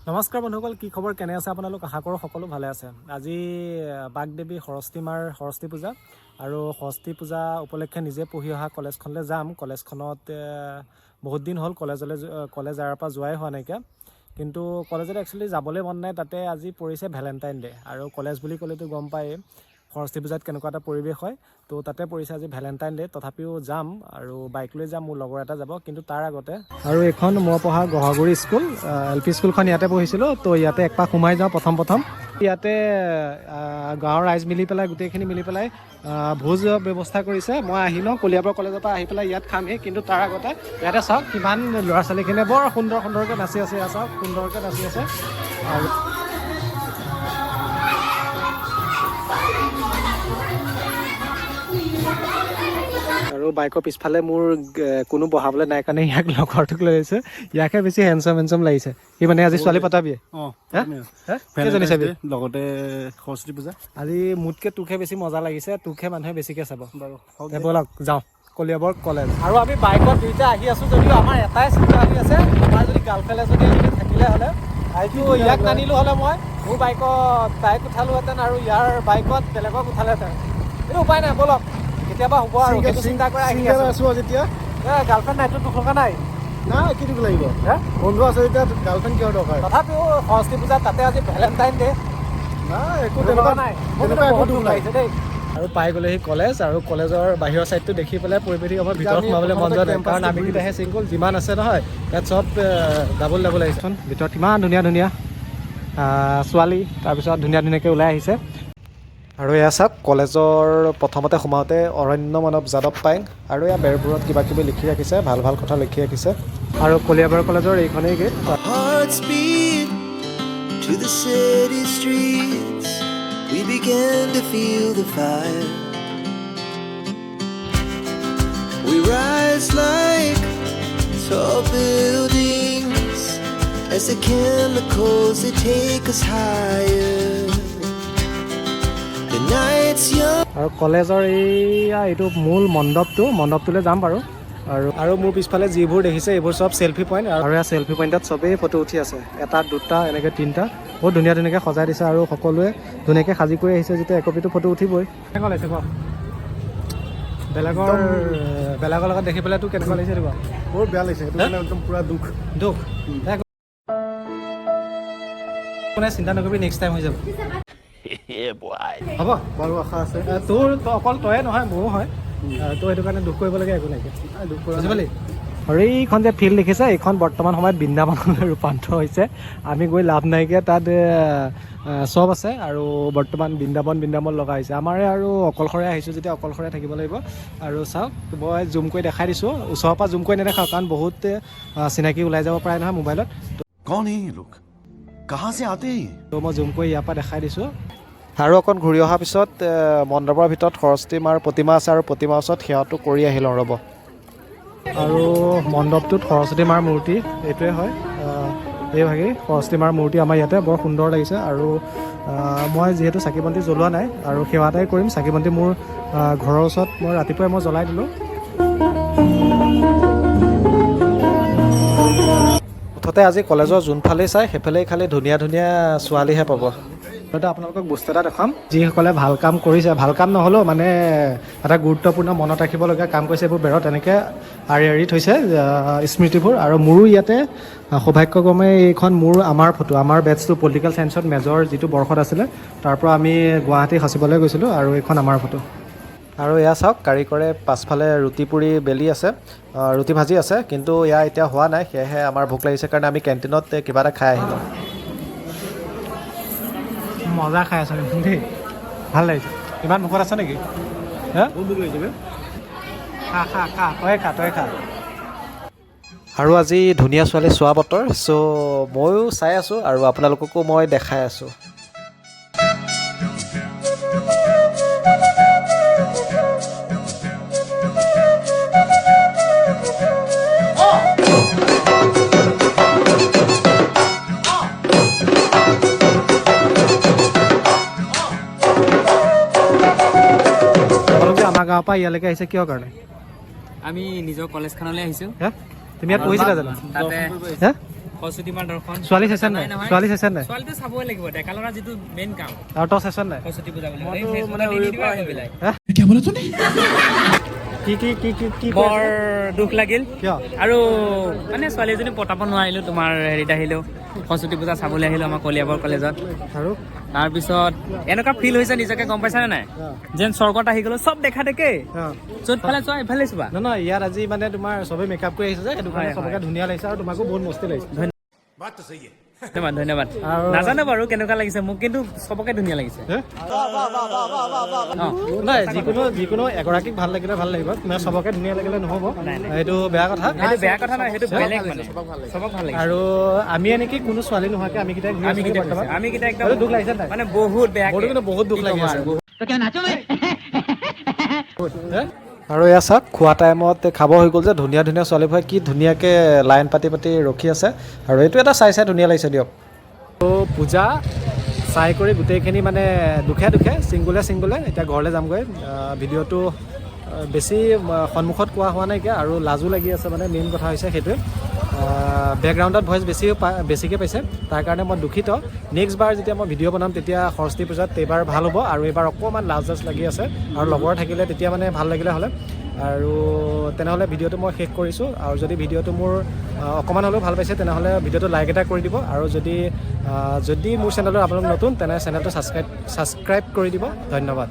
নমস্কাৰ বন্ধুসকল, কি খবৰ, কেনে আছে আপোনালোক? আশা কৰোঁ সকলো ভালে আছে। আজি বাগদেৱী সৰস্বতী মাৰ সৰস্বতী পূজা আৰু সৰস্বতী পূজা উপলক্ষে নিজে পঢ়ি অহা কলেজখনলৈ যাম। কলেজখনত বহুত দিন হ'ল কলেজলৈ কলেজ এৰাৰ পৰা যোৱাই হোৱা নাইকিয়া, কিন্তু কলেজত একচুৱেলি যাবলৈ মন নাই। তাতে আজি পৰিছে ভেলেণ্টাইন ডে আৰু কলেজ বুলি ক'লেতো গম পায়েই সৰস্বতী পূজাত কেনেকুৱা এটা পৰিৱেশ হয়। তো তাতে পৰিছে আজি ভেলেণ্টাইন ডে, তথাপিও যাম আৰু বাইক লৈ যাম, মোৰ লগৰ এটা যাব। কিন্তু তাৰ আগতে আৰু এইখন মই পঢ়া গহাগুৰি স্কুল, এল পি স্কুলখন, ইয়াতে পঢ়িছিলোঁ। তো ইয়াতে একপাক সোমাই যাওঁ প্ৰথম প্ৰথম। ইয়াতে গাঁৱৰ ৰাইজ মিলি পেলাই, গোটেইখিনি মিলি পেলাই ভোজ ব্যৱস্থা কৰিছে। মই আহি লওঁ কলিয়াবৰ কলেজৰ পৰা, আহি পেলাই ইয়াত খামহি। কিন্তু তাৰ আগতে ইয়াতে চাওক কিমান ল'ৰা ছোৱালীখিনিয়ে বৰ সুন্দৰ সুন্দৰকৈ নাচি আছে। ইয়াত চাওক, সুন্দৰকৈ নাচি আছে। আৰু বাইকৰ পিছফালে মোৰ কোনো বহাবলৈ নাই কাৰণে ইয়াক লগৰটোক লৈ আহিছে। ইয়াকহে বেছি হেণ্ডচাম হেণ্ডচাম লাগিছে। সি মানে আজি ছোৱালী পতাবিয়ে? অঁ। হে? হে? কেইজনী চাবি? লগতে সৰস্বতী পূজা। আজি মোতকৈ তোকহে বেছি মজা লাগিছে, তোকহে মানুহে বেছিকৈ চাব। বাৰু। দে ব'লক যাওঁ কলিয়াবৰ কলেজ। আৰু আমি বাইকত দুইটা আহি আছোঁ যদিও আমাৰ এটাই চিন্তা আহি আছে, আমাৰ যদি গাৰ্লফ্ৰেণ্ড এজনী যদি থাকিলে হ'লে হয়তো ইয়াক নানিলোঁ হ'লে, মই মোৰ বাইকত তাইক উঠালোহেঁতেন আৰু ইয়াৰ বাইকত বেলেগক উঠালেহেঁতেন। কিন্তু উপায় নাই, ব'লক, কেতিয়াবা হ'ব আৰু সেইটো চিন্তা কৰি আহি আছোঁ। আছো যেতিয়া। গাৰ্লফ্ৰেণ্ড নাইতো, দুখ লগা নাই? নাই, কি দুখ লাগিব? হে? বন্ধু আছে যেতিয়া গাৰ্লফ্ৰেণ্ড কিহৰ দৰকাৰ? তথাপিও সৰস্বতী পূজা, তাতে আজি ভেলেণ্টাইন ডে। নাই, একো দুখ তেনেকুৱা লগা নাই মোৰ, তেনেকুৱা কিন্তু একো বহুত দুখ দুখ নাই। লাগিছে দেই। আৰু পাই গ'লেহি কলেজ আৰু কলেজৰ বাহিৰৰ ছাইডটো দেখি পেলাই পৰিৱেশ আমাৰ ভিতৰত আমি সোমাবলৈ মন যোৱা নাই, প্ৰথমতে কাৰণ আমি কেম্পাছটো কেইটাহে ছিংগল, যিমান আছে নহয় ইয়াত চব ডাবল ডাবল আহিছে। ভিতৰত ইমান ধুনীয়া ধুনীয়া ছোৱালী, তাৰপিছত ধুনীয়া ধুনীয়াকৈ ওলাই আহিছে। আৰু এয়া চাওক, কলেজৰ প্ৰথমতে সোমাওঁতে অৰণ্য মানৱ যাদৱ পায়েং আৰু এয়া বেৰবোৰত কিবা কিবি লিখি ৰাখিছে, ভাল ভাল কথা লিখি ৰাখিছে। আৰু কলিয়াবৰ কলেজৰ এইখনেই gate. Hearts beat to the city streets. We began to feel the fire. We rise like tall buildings as the chemicals, they take us higher. The night's young. আৰু কলেজৰ এইয়া এইটো মূল মণ্ডপটো, মণ্ডপটোলৈ যাম বাৰু। আৰু মোৰ পিছফালে যিবোৰ দেখিছে এইবোৰ চব চেলফি পইণ্ট। আৰু ইয়াৰ চেলফি পইণ্টত চবেই ফটো উঠি আছে, এটা, দুটা, এনেকৈ তিনিটা, বহুত ধুনীয়া ধুনীয়াকৈ সজাই দিছে আৰু সকলোৱে ধুনীয়াকৈ সাজি কৰি আহিছে যেতিয়া একপিটো ফটো উঠিবই। কেনেকুৱা লাগিছে ক? বেলেগৰ লগত দেখি পেলাই তোৰ কেনেকুৱা লাগিছে এইটো ক? বহুত বেয়া লাগিছে সেইটো কাৰণে, একদম পুৰা দুখ। দুখ। একো নাই, চিন্তা নকৰিবি, নেক্সট টাইম হৈ যাব, হ'ব। বাৰু, আশা আছে। তোৰ অকল তয়ে নহয়, মোৰো হয়। তো সেইটো কাৰণে দুখ কৰিবলগীয়া একো নাইকিয়া। নাই, দুখ কৰা বুজি নাই। পালি? আৰু এইখন যে ফিল্ড দেখিছে, এইখন বৰ্তমান সময়ত বৃন্দাবনলৈ ৰূপান্তৰ হৈছে। আমি গৈ লাভ নাইকিয়া। তাত এ, এ, চব আছে আৰু বৰ্তমান বৃন্দাবন বৃন্দাবন লগা হৈছে। আমাৰে আৰু অকলশৰে আহিছোঁ যেতিয়া অকলশৰে থাকিব লাগিব। আৰু চাওক, মই জুম কৰি দেখাই দিছোঁ, ওচৰৰ পৰা জুম কৰি নেদেখাওঁ, কাৰণ বহুত চিনাকি ওলাই যাব পাৰে নহয় মোবাইলত। कौन है ये लोग? कहाँ से आते हैं ये? তো মই জুম কৰি ইয়াৰ পৰা দেখাই দিছোঁ। আৰু অকণ ঘূৰি অহাৰ পিছত মণ্ডপৰ ভিতৰত সৰস্বতী মাৰ প্ৰতিমা আছে আৰু প্ৰতিমাৰ ওচৰত সেৱাটো কৰি আহি লওঁ ৰ'ব। আৰু মণ্ডপটোত সৰস্বতী মাৰ মূৰ্তি এইটোৱে হয়। এইভাগেই সৰস্বতী মাৰ মূৰ্তি আমাৰ ইয়াতে বৰ সুন্দৰ লাগিছে। আৰু মই যিহেতু চাকি বন্তি জ্বলোৱা নাই আৰু সেৱা এটাই কৰিম। চাকি বন্তি মোৰ ঘৰৰ ওচৰত মই ৰাতিপুৱাই মই জ্বলাই দিলোঁ। মুঠতে আজি কলেজৰ যোনফালেই চাই সেইফালেই খালি ধুনীয়া ধুনীয়া ছোৱালীহে পাব। লগতে আপোনালোকক বস্তু এটা দেখুৱাম। যিসকলে ভাল কাম কৰিছে, ভাল কাম নহ'লেও মানে এটা গুৰুত্বপূৰ্ণ মনত ৰাখিবলগীয়া কাম কৰিছে, এইবোৰ বেৰত এনেকৈ আঁৰি আঁৰি থৈছে স্মৃতিবোৰ। আৰু মোৰো ইয়াতে সৌভাগ্যক্ৰমে এইখন মোৰ আমাৰ ফটো, আমাৰ বেটছটো পলিটিকেল ছায়েন্সত মেজৰ যিটো বৰ্ষত আছিলে, তাৰ পৰা আমি গুৱাহাটী সচিবালয় গৈছিলোঁ আৰু এইখন আমাৰ ফটো। আৰু এয়া চাওক, কাৰিকৰে পাছফালে ৰুটি পুৰি বেলি আছে, ৰুটি ভাজি আছে, কিন্তু এয়া এতিয়া হোৱা নাই। সেয়েহে আমাৰ ভোক লাগিছে কাৰণে আমি কেণ্টিনত কিবা এটা খাই আহিলোঁ। মজা খাই আছ দেখোন দেই, ভাল লাগিছে। ইমান ভোকত আছ নেকি? হা? বহুত দুখ লাগিছে বে। খা খা খা, তয়ে খা, তয়ে খা। আৰু আজি ধুনীয়া ছোৱালী চোৱা বতৰ, চ' ময়ো চাই আছোঁ আৰু আপোনালোককো মই দেখাই আছোঁ। আপোনালোকে আমাৰ গাঁৱৰ পৰা ইয়ালৈকে আহিছে কিহৰ কাৰণে? আমি নিজৰ কলেজখনলৈ আহিছোঁ। হা, তুমি ইয়াত পঢ়িছিলা জানো? তাতে। হা? সৰস্বতী মাৰ দৰ্শন। ছোৱালী চাইছে নাই? নহয়। ছোৱালী চাইছে নাই? ছোৱালীটো চাবই লাগিব, ডেকা ল'ৰা যিটো মেইন কাম। আৰু তই চাইছ নাই? সৰস্বতী পূজা বুলি মানে সেইবিলাক। কি কি কি কি কি কৈ বৰ আছে? দুখ লাগিল। কিয়? আৰু মানে ছোৱালী এজনী পতাব নোৱাৰিলো। তোমাৰ হেৰিত আহিলো, সৰস্বতী পূজা চাবলৈ আহিলো আমাৰ কলিয়াবৰ কলেজত। আৰু তাৰপিছত এনেকুৱা ফিল হৈছে নিজকে, গম পাইছানে নাই, যেন স্বৰ্গত আহি গ'লো। চব দেখা দেখে, য'ত ফালে চোৱা এইফালে চোৱা। নহয় নহয়, ইয়াত আজি মানে তোমাৰ চবে মেকআপ কৰি আহিছে যে, সেইটো কাৰণে চবকে ধুনীয়া লাগিছে আৰু তোমাকো বহুত মস্তি লাগিছে। ধন্যবাদ, ধন্যবাদ। নাজানো বাৰু কেনেকুৱা লাগিছে মোক, কিন্তু চবকে ধুনীয়া লাগিছে। হে? নাই, যিকোনো যিকোনো এগৰাকীক ভাল লাগিলে ভাল লাগিব, মানে চবকে ধুনীয়া লাগিলে নহ'ব, সেইটো বেয়া কথা। সেইটো বেয়া কথা নহয়, সেইটো বেলেগ, মানে চবক ভাল লাগিছে। আৰু আমি এনেকি কোনো ছোৱালী নোহোৱাকে আমি কেইটাই ঘূৰি আমি আছো কেইটা বৰ্তমান। আমি কেইটা একদম। সেইটো দুখ লাগিছে নাই? মানে বহুত বেয়া। মোৰতো কিন্তু বহুত দুখ লাগি আছে। হে? আৰু এয়া চাওক, খোৱা টাইমত খাব হৈ গ'ল যে, ধুনীয়া ধুনীয়া ছোৱালীবোৰে কি ধুনীয়াকৈ লাইন পাতি পাতি ৰখি আছে আৰু এইটো এটা চাই চাই ধুনীয়া লাগিছে দিয়ক। ত' পূজা চাই কৰি গোটেইখিনি মানে দুখে দুখে ছিংগুলে ছিংগুলে এতিয়া ঘৰলৈ যামগৈ। ভিডিঅ'টো বেছি সন্মুখত কোৱা হোৱা নাইকিয়া আৰু লাজো লাগি আছে, মানে মেইন কথা হৈছে সেইটোৱে। বেকগ্ৰাউণ্ডত ভইচ বেছি বেছিকৈ পাইছে, তাৰ কাৰণে মই দুখিত। নেক্সট বাৰ যেতিয়া মই ভিডিঅ' বনাম, তেতিয়া সৰস্বতী পূজাত এইবাৰ ভাল হ'ব। আৰু এইবাৰ অকণমান লাজ লাজ লাগি আছে আৰু লগৰ থাকিলে তেতিয়া মানে ভাল লাগিলে হ'লে। আৰু তেনেহ'লে ভিডিঅ'টো মই শেষ কৰিছোঁ। আৰু যদি ভিডিঅ'টো মোৰ অকণমান হ'লেও ভাল পাইছে, তেনেহ'লে ভিডিঅ'টো লাইক এটা কৰি দিব। আৰু যদি মোৰ চেনেলত আপোনালোক নতুন, তেনে চেনেলটো ছাবস্ক্ৰাইব কৰি দিব। ধন্যবাদ।